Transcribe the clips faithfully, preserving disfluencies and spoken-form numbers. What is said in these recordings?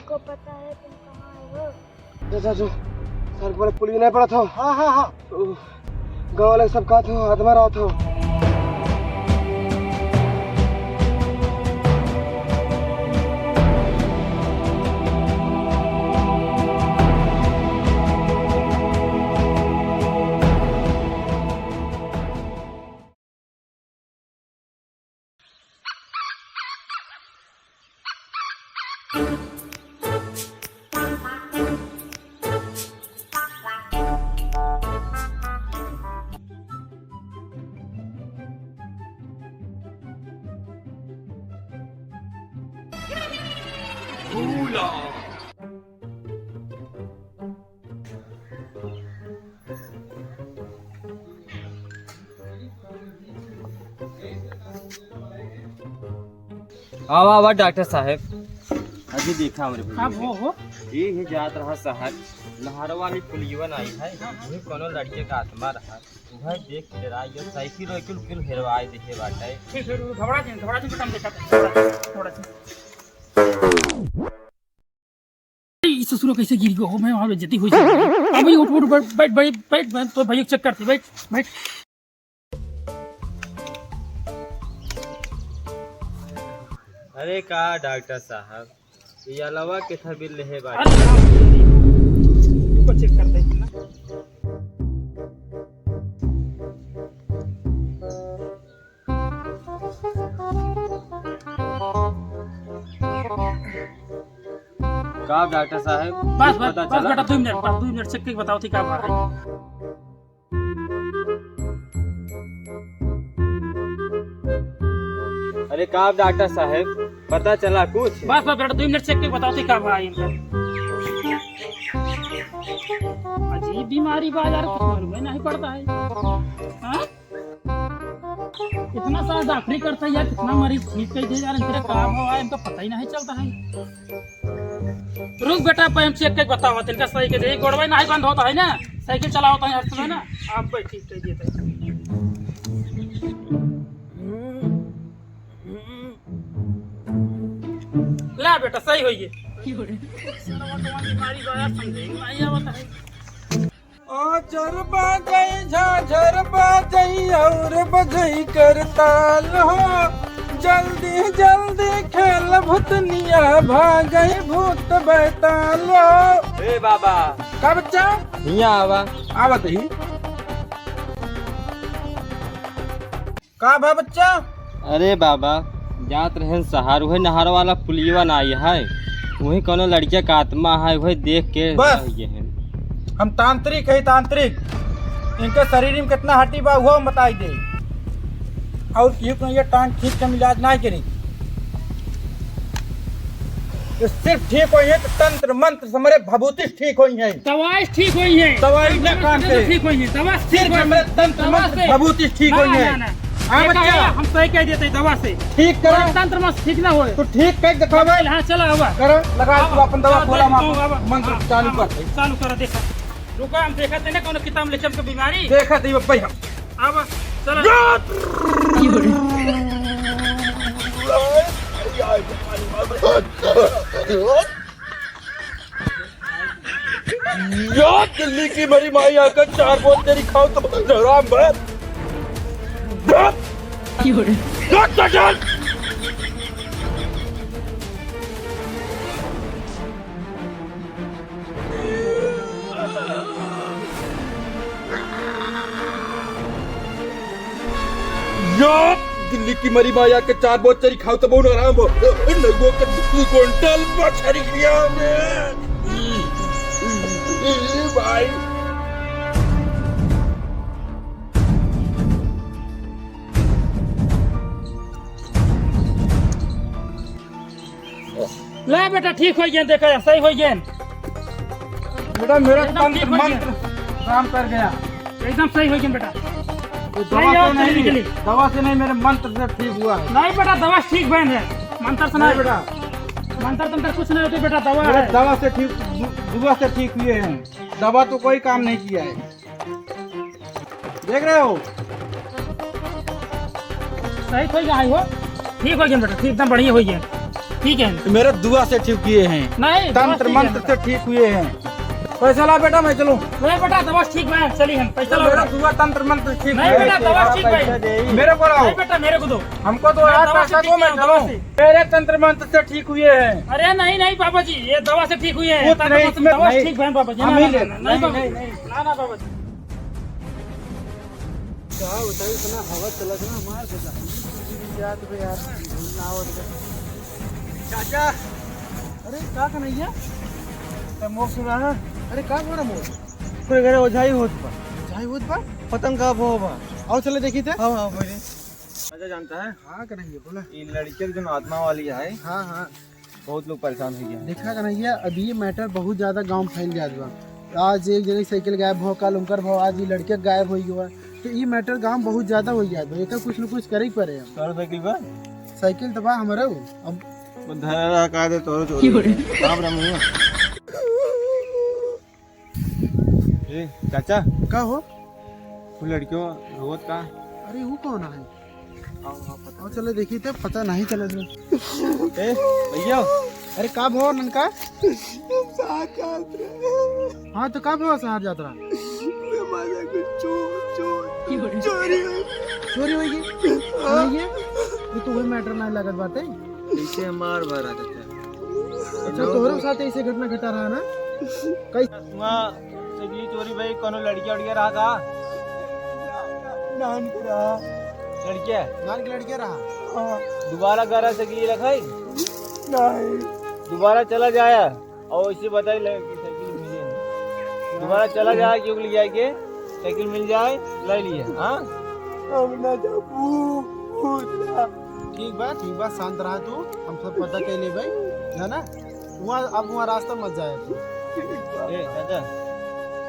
को पता है तुम कहाँ हो? चाचा, जो सर पर पुलिया नहीं पड़ा था। हाँ, हाँ, हाँ। ओ, गाँव वाले सब कहा था, आत्मा रहा था। आवा, आवा, डॉक्टर साहब। अजी देखा हमरे भैया का के। हो, हो? जी, ही जात रहा शहर, नहर वाली पुलियवन आई है, वही कोनो लड़के का आत्मा रहा, वह देख के डराई, ये साइकिल वाइकिल कुल हेरवाई देखे बाटे। ठीक है, घबरा जिन, घबरा जिन, बेटा, हम देखा थे, घबरा जिन। ई ससुरो कैसे गिर गयो हो, मैं वहाँ बेइज्जती हुई जाएगी। अब ये उठ, उठ, बैठ, बैठ, बैठ, बैठ, बैठ, तो भैया चेक करते, बैठ, बैठ। अरे का डॉक्टर साहब, ये अलवा के था बिल लेहे बाटे। अरे हाँ, रुको चेक करते हैं ना। का डॉक्टर साहब, बस, बस, पता बस चला? बेटा, दो मिनट, बस दो मिनट चेक करके बताओ थी का बात है। अरे का डॉक्टर साहब, पता चला कुछ? बस, बस बेटा, दो मिनट चेक करके बताओ थी का बात है इनका। अजीब बीमारी बा यार, कुछ मालूम ही नहीं पड़ता है। हाँ? इतना सारा डॉक्टरी करता है यार, कितना मरीज ठीक कर दे यार, इनके का भाव है, इनका पता ही नहीं चलता है। रुक बेटा, पहले हम चेक करके बताओ, इनका सही के दे, गोड़वा नहीं बंद होता है ना, साइकिल चलावता है हर समय ना, आप भाई ठीक कर देते हैं। ला बेटा, सही होइए। बीमारी बा यार, समझे ही नहीं आवता है। आचर बाजई, झाझर बाजई और बजई करताल हो। जल्दी जल्दी खेल भूतनिया, भागई भूत बैताल हो। ए बाबा। का बच्चा? हियाँ आवा। आवत ही। का बा बच्चा? अरे बाबा, जात रहन शहर, उहे नहर वाला पुलियवा ना आई है, उहे कोनो लड़किया का आत्मा है, उहे देख के बस। रह गए हैं। हम तांत्रिक है, तांत्रिक। इनके शरीर में कितना हड्डी बा, वो हम बताई दे। और क्यों ये टांग खींच के हम इलाज नहीं करी, ये सिर्फ ठीक होई है तो तंत्र मंत्र से हमरे भभूति ठीक होई है। दवाई ठीक होई है। दवाई ना काम करे। ठीक होई है। दवा से सिर्फ ठीक होई हमरे है। तंत्र दवा मंत्र से। भभूति ठीक ना, होई है। ना, ना। हाँ, ये बच्चा। कहा, हम सही कह देते हैं, दवा से। ठीक करो। और तंत्र मंत्र ठीक ना होए। तो ठीक कह दिखावे। हाँ, चला हुआ। करो, लगा आवा, तू अपन दवा आवा, खोला, आवा, वहाँ आवा। मंत्र हाँ, चालू हाँ, कर दे। चालू कर, देखा। रुका, हम देखा थे ना, कौनो किताब में लिखे हमके बीमारी। देखा थे, भाई, हम। आवा, चला। यार, दिल्ली की मरी माई आकर चार बोत तेरी खाओ तो हराम बे। या दिल्ली की मरी माया के चार बोत चरी खाओ तब उन आराम हो। नगो के दू कुंटल मछरी खिया में। भाई। ले बेटा, ठीक होई गए, देखा, सही होई गए। बेटा, मेरा एकदम तंत्र ठीक होई गए। मंत्र काम कर गया। एकदम सही होई गए बेटा। ये सही दवा आओ, से चल नहीं, निकली। दवा से नहीं, मेरे मंत्र से ठीक हुआ है। नहीं बेटा, दवा से ठीक बन है, मंत्र से नहीं नहीं। बेटा। मंत्र तंत्र कुछ नहीं होते बेटा, दवा मेरे है। दवा से ठीक, दु-, दुआ से ठीक हुए हैं। दवा तो कोई काम नहीं किया है। देख रहे हो? सही तो यहाँ हो, ठीक हो गया बेटा, ठीक एकदम बढ़िया हो गया। ठीक है। मेरे दुआ से ठीक हुए हैं। नहीं, दवा तंत्र ठीक है। मंत्र से ठीक हुए हैं। पैसा ला बेटा, मैं चलूं। नहीं बेटा, दवा ठीक है, चली हम, पैसा ला मेरा बेटा। दुआ तंत्र मंत्र ठीक नहीं हुए बेटा, हैं। दवा ठीक है। मेरे को लाओ। नहीं बेटा, मेरे को दो। हमको दो नहीं, यार, दवा से पैसा ठीक दो, है, मैं दवा चलूं। से। मेरे तंत्र मंत्र से ठीक हुए हैं। अरे नहीं, नहीं बाबा जी, ये दवा से ठीक हुए हैं। वो तंत्र नहीं, मंत्र से इसमें दवा से नहीं। ठीक है बाबा जी। हम ना, ही ना, ले। ना, नहीं नहीं, बाबा नहीं, जी। नहीं। ना, ना बाबा जी। का बताई, इतना हवा चलत ना, मार देता। जात बे यार, ना आवत बे। चाचा। अरे, का कन्हैया? त मोर सुना ना। अरे, का हो रहा मोर? पूरे घरे ओझाई होत बा। ओझाई होत बा? पतंग का भो बा। आओ चले देखी थे। हाँ, हाँ, बोले। राजा जानता है? हाँ, कन्हैया, बोला। ये लड़के के जो आत्मा वाली है, हाँ, हाँ। बहुत लोग परेशान हो गए हैं। देखा कन्हैया, अब ये matter बहुत ज्यादा गाँव में फैल जात बा। आज एक जने के साइकिल गायब हो, काल उनकर भो, आज ये लड़के गायब हो गया। तो ये matter गाँव में बहुत ज्यादा हो जात बा। एकर कुछ न कुछ करे ही पड़े। तोर साइकिल बा? साइकिल तो बा हमरे, अब वो धरा रहा का दे तोरो चोरी। क्यों रे? राम राम हुआ। ए, चाचा। का हो? वो लड़कियों रोवत का? अरे, वो कौन है? आओ, आओ, पता और चले देखी थे, पता नहीं चले थे। ए, भैया। अरे, का भो ननका? हम साथ जात रहे। हाँ, तो का भो साथ जात रहा? हमारा कुछ चोर, चोर, चोरी हो गई। चोरी हो गई? हाँ। नहीं है? ये तो वही matter नहीं लगत बाटे। पीछे मार भरा देते। अच्छा, तोहरे साथ ऐसे घटना घटा रहा ना? कई वहाँ सगली चोरी भाई, कोनो लड़किया उड़किया रहा का? नान के रहा। लड़किया? नान के लड़किया रहा। हाँ। दोबारा करा सगली रखाई? नहीं। दोबारा चला जाया और इसे बताई ले कि साइकिल मिले नहीं। दोबारा चला जाया, क्यों ले जाए के? साइकिल मिल जाए, ले लिए, हाँ? हम ना जाबू, भूत ना। ठीक बा, ठीक बा, शांत रहा तू, हम सब पता कर ले भाई, है ना? वहाँ, अब वहाँ रास्ता मत जाए तू। ए, चाचा,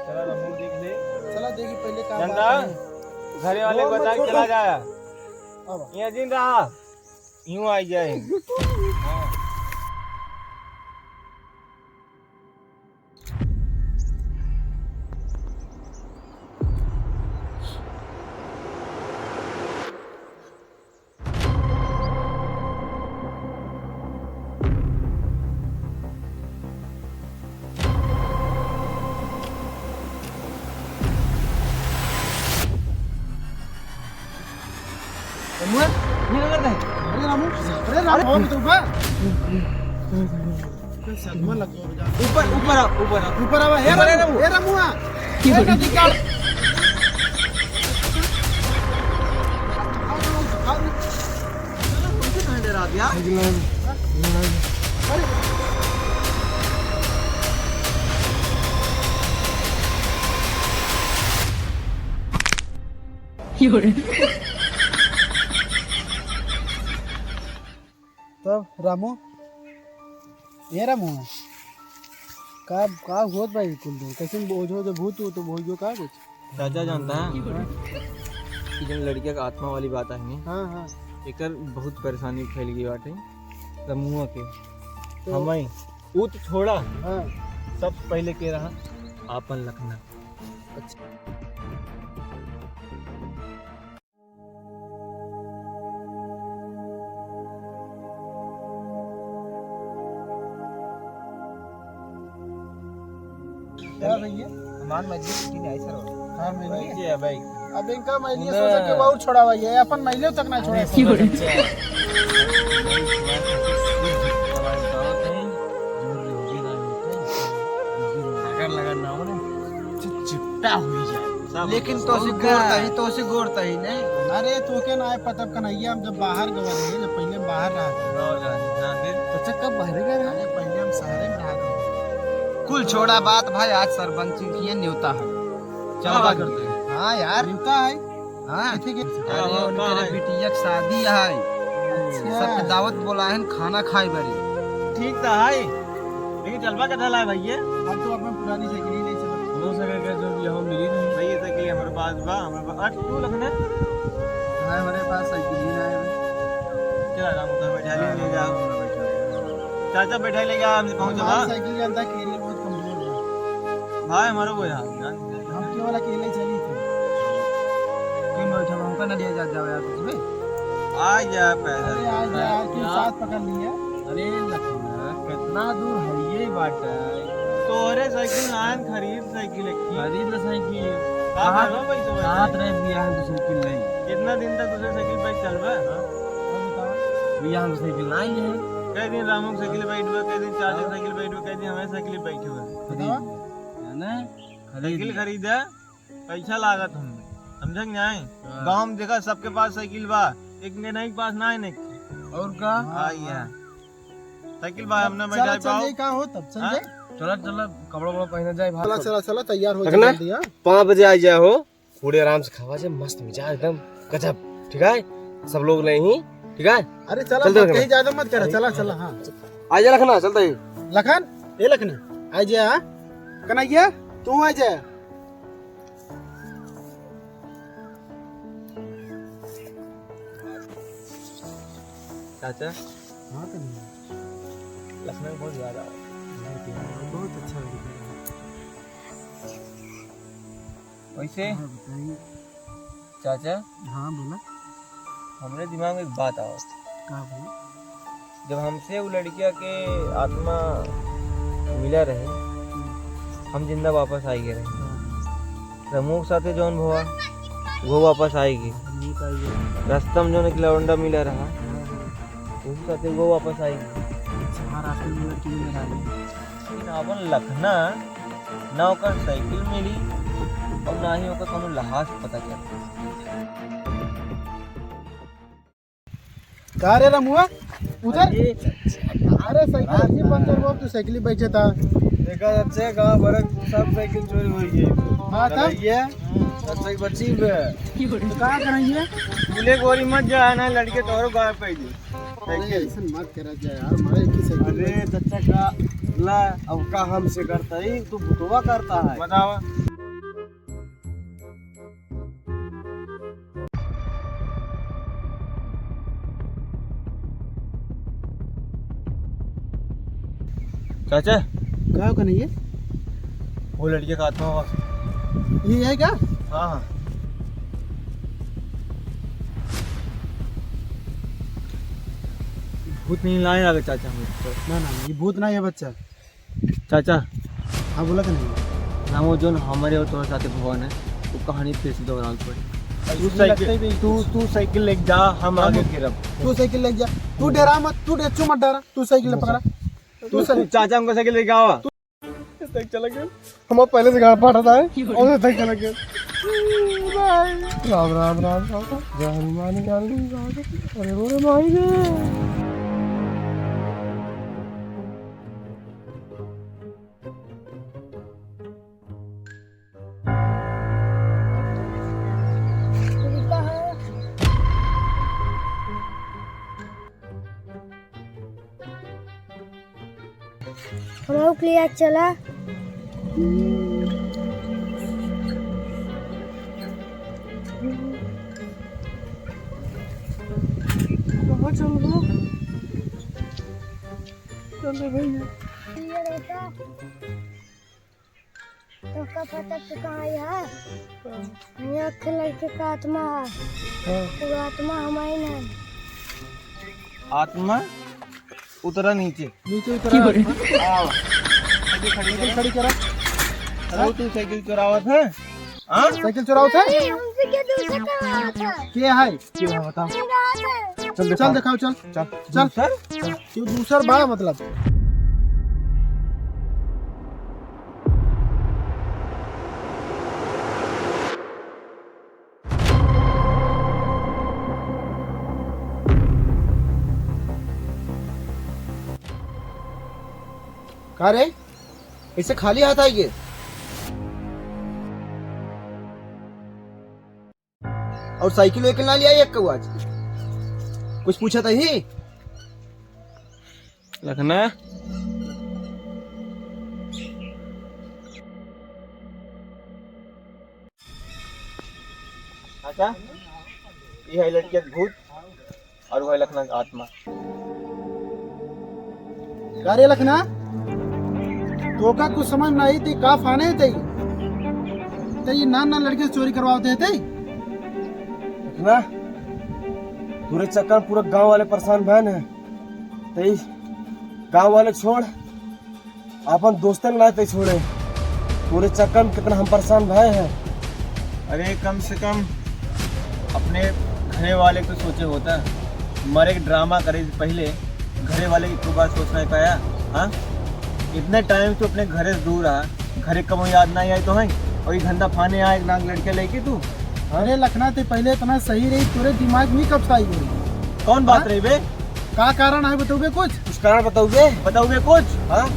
चला ना, मुंह देख ले। चला देखी पहले का जानता? बात है। घरे वाले को बता के चला जाया। अब। यहाँ जिन रहा, यूं आ जाए। हाँ। रमुआ, ये क्या करता है? अरे रामू, अरे रामू, अरे। हो तो बा। सदमा लग गया बेटा। ऊपर, ऊपर आ, ऊपर आ। ऊपर आवा, हे ऊपर आ, रामू, ऊपर। हे रमुआ। की हे बोली? नदी का? उनसे कहाँ डरा दिया? अरे। की बोले? तब रामू, ए रामू, का, का होत बा ई कुल दिन? कैसे ओझो, ओझो भूत, वो तो भूत जो का कुछ? चाचा जानता है कि जौन लड़किया के आत्मा वाली बात है नहीं, हाँ, हाँ। एकर बहुत परेशानी फैल गई बाटे रमुआ के। तो हमई, ऊ तो छोड़ा, हाँ। सबसे पहले के रहा आपन लखना। अच्छा। क्या भैया? हमार मर्जी छुट्टी नहीं आई सर। हाँ, मैं नहीं। बैठिए भाई। अब इनका मैं ये उधर सोचा कि वो और छोड़ा हुआ है, अपन महिला तक ना छोड़ा। अरे, सुनो, बच्चे। अगर लगा ना हो ना, चि-, चिपटा हुई जाए। सब लेकिन तो से गोरता ही, तो से गोरता ही नहीं। अरे, तो के ना आए पता कन्हैया, हम जब बाहर गए रहे, जब पहले हम बाहर रहा थे। हाँ, हाँ, हाँ, फिर? तो अच्छा, कब बाहर गए रहे? अरे, पहले हम शहर में रहा थे। कुल छोड़ा बात भाई, आज सरपंच की ये न्योता है। चलो हाँ, बात भाई। करते हैं। हाँ यार। न्योता है? हाँ। किथे के? अरे, हाँ, उनके कहाँ है? बिटिया के शादी है। अच्छा। सबके दावत बोला है, खाना खाए बरी। ठीक तो है। लेकिन चलबा कथा लाए भैया? हम तो अपन पुरानी साइकिल ही नहीं चलत। हो सके के जो भी हो मिली नहीं। भाई, ये साइकिल हमारे पास बा, हमारे पास। अट, तू लखना? भाई, हमारे पास साइकिल ही ना है भाई। चला, राम उधर बैठा ले, ले जाओ। हाँ, बैठा ले। चाचा, बैठा ले जा, हमसे पहुँच हमारी जा। साइकिल जानता है, carrier बहुत कमजोर है। भाई, हमारे को यार, जान दे। हम केवल अकेले चली थे। कोई बैठा, हमका ना लिया जा, जाओ यार, कुछ भी। आ जा पैदल। अरे, आ जा यार, तू यार। साथ पकड़ लिया। अरे लखना, कितना दूर है ये बाटे? तोहरे साइकिल नान, खरीद साइकिल एक ठे। खरीद ले साइकिल। का कहाँ, करबा पैसा वैसा? कहाँ रहे बियाह में साइकिल नहीं? कितना दिन तक दूसरे साइकिल पे चलबा? हाँ, बताओ। बियाह में साइकिल नहीं है। कई दिन रामू के साइकिल बैठबा, कई दिन चाचा के साइकिल बैठबा, कई दिन हमारे साइकिल बैठबा। खरीद ले। है ना? खरीद साइकिल ले। खरीदा। पैसा लागत हमें, समझे कि नहीं? हाँ। गाँव में देखा, सबके पास साइकिल बा, एक ने नहीं पास ना है, नहीं। और का? हाँ, ये। साइकिल बा, हमने चला, बैठा चल पाओ। जाई, का हो तब, चल हाँ? जाई। चला, चला, कपड़ा वपड़ा पहना जाए, चला, चला, चला, तैयार हो जा जल्दी, हाँ? पाँच बजे आ जाए हो, पूरे आराम से खावा जाए, मस्त मिजाज एकदम गजब, ठीक है? सब लोग नहीं, ठीक है? अरे चला, चलते मत, रखना। कहीं ज्यादा मत करा, चला, चला, हाँ। आ जा लखना, चलता ही। लखन, ए लखना, आ जा, हाँ? कन्हैया, तू आ जा। चाचा। हाँ कन्हैया। लखनऊ बहुत याद आवा। बहुत याद आवा, बहुत अच्छा लगा। वैसे हाँ, बताइए। चाचा। हाँ, बोला। हमरे दिमाग में एक बात आवत। का बोला? जब हमसे वो लड़किया के आत्मा मिला रहे, हम्म। हम जिंदा वापस आई गए रहे। हाँ। रमू के साथे जौन भवा, वो वापस आई गई। रमू का ये। रास्ता में जौन एक लौंडा मिला रहा, हाँ, हाँ। वो साथे वो वापस आई गई। अच्छा, हाँ, रास्ते में लड़की मिला रहा है। लेकिन अपन लखना, ना ओकर साइकिल मिली और ना ही ओकर कोनो लहास पता चली। का रे रमुआ, उधर? अरे, अरे, साइकिल की पंचर हुआ, तू साइकिल बैठे था। देखा चाचा, गाँव भर सब साइकिल चोरी हो गई। हाँ, तब? ये चाचा की बच्ची बे। तो का करेंगे? बोले गोरी मत जा, ना लड़के तोहरो गाँव पे ही। अरे, ऐसे मत करा जाए यार, मारे की साइकिल। अरे, चाचा का ला, अब का हमसे करता है, तू भुतवा करता है। बतावा। चाचा। का हो कन्हैया? वो लड़के का आत्मा बा। ये है क्या? हाँ, हाँ। भूत नहीं लाए आगे चाचा हमरे। ना, ना, ये भूत नहीं है बच्चा। चाचा। हाँ, बोला कन्हैया। रामू, जौन हमरे और तोहरे साथे भवा है, वो कहानी फिर से दोहरावे पड़ी। तू ऐसे साइकिल, लगता ही नहीं तू, कुछ। तू साइकिल लेके जा, हम रामू, आगे फिरब। तू साइकिल लेके जा, तू डरा मत, तू डेचू मत डरा, तू साइकिल पकड़ा। तू तू साइकिल चाचा हमको साइकिल लेके आवा। तू साइकिल चला गया। हम पहले से गाड़ फाटा था, और साइकिल चला गया। राम, राम, राम, राम। जय हनुमान ज्ञान गुण सागर। अरे, अरे, भाई रे। हमहू के लिए चला। कहाँ चल रहा? चल रे भैया। ये बेटा। तोहका पता तो कहाँ है? हाँ। यहाँ के लड़के का आत्मा है। हाँ। वो आत्मा हमारी ना है। आत्मा उतरा नीचे। नीचे उतरा आत्मा। आओ। अभी खड़ी साइकिल करो। खड़ी करा। अरे तू साइकिल चुरावत है? हाँ? साइकिल चुरावत है? अरे, हमसे क्या दूसरा चुरावत है? के है? के है बताओ। चुरावत है। चल चल दिखाओ। दिखाओ, चल। चल। चल। दूसर? क्यों दूसर बा मतलब? का रे? ऐसे खाली हाथ आई गे? और साइकिल वाइकिल ना ले आई एक आज? कुछ पूछा था ही? लखना। अच्छा, ये है लड़के के भूत और वो है लखना का आत्मा। का रे लखना, तोका कुछ समझ में आई थी, का फाने थे? ते ये नान नान लड़के से चोरी करवाते थे? लखना, तोरे चक्कर में पूरा गांव वाले परेशान भैन है। तई गाँव वाले छोड़, अपन दोस्तन ना ते छोड़े। तोरे चक्कर में कितना हम परेशान भए हैं। अरे, कम से कम अपने घरे वाले को सोचे होता। मरे के ड्रामा करे से पहले घरे वाले की तो बात सोच नहीं पाया। हाँ, इतने टाइम से अपने घरे से दूर रहा, घरे कबो याद नहीं आई तो है। और ये धंधा फाने आए नाक लड़के लेके तू। अरे लखना, ते पहले इतना सही रही, तोरे दिमाग में कब से आई गई? कौन बात हाँ? रही बे? का कारण है, बतौबे कुछ? कुछ कारण बतौबे? बतौबे कुछ? हाँ,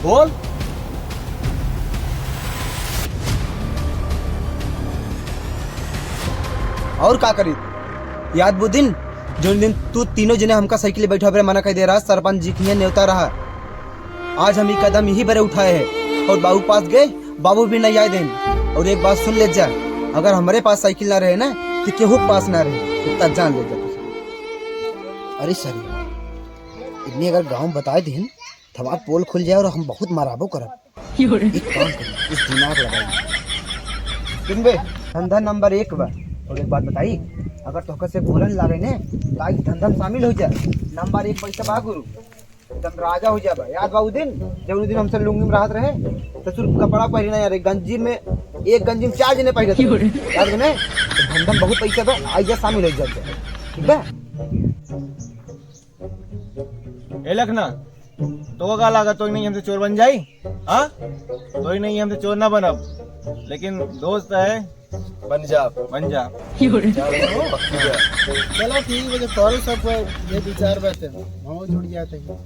बोल। और का करी? याद वो दिन, जो दिन तू तीनों जने हमका साइकिल बैठा बरे मना कर दे रहा, सरपंच जी के यहाँ नेवता रहा। आज हम ई कदम यही बरे उठाए हैं और बाबू पास गए, बाबू भी नहीं आए देन। और एक बात सुन ले जा, अगर हमरे पास साइकिल ना रहे ना, तो केहू के पास ना रहे, इतना जान ले जा तू। अरे सर, इतनी अगर गाँव बताए देन, तो हमार पोल खुल जाए और हम बहुत मराबो करब। एक काम करी, इस दिमाग लगाई। सुन बे, धंधा नंबर एक बा। और एक बात बताई, अगर तोहका से बोलन लागे ने, तो आज धंधा में शामिल हो जा। नंबर एक पैसा बा गुरु, एकदम राजा हो जाबा। याद बा उ दिन, जब उ दिन हमसे लुंगी में रहत रहे, ससुर कपड़ा पहरी ना यार, गंजी में, एक गंजी में चार जने पहरत रहे। याद बा ने? तो धंधा में बहुत पैसा बा, आई जा शामिल हो जा, ठीक बा? ए लखना, तो का लागत, तो ही नहीं हमसे चोर बन जाई? हाँ, तो ही नहीं हमसे चोर ना बनब, लेकिन दोस्त है, बन जा। बन जा। चलो, पक्की जा। चलो ठीक बा, जब तोहरो सब ये विचार बाटे, हम जुड़ जाते हैं।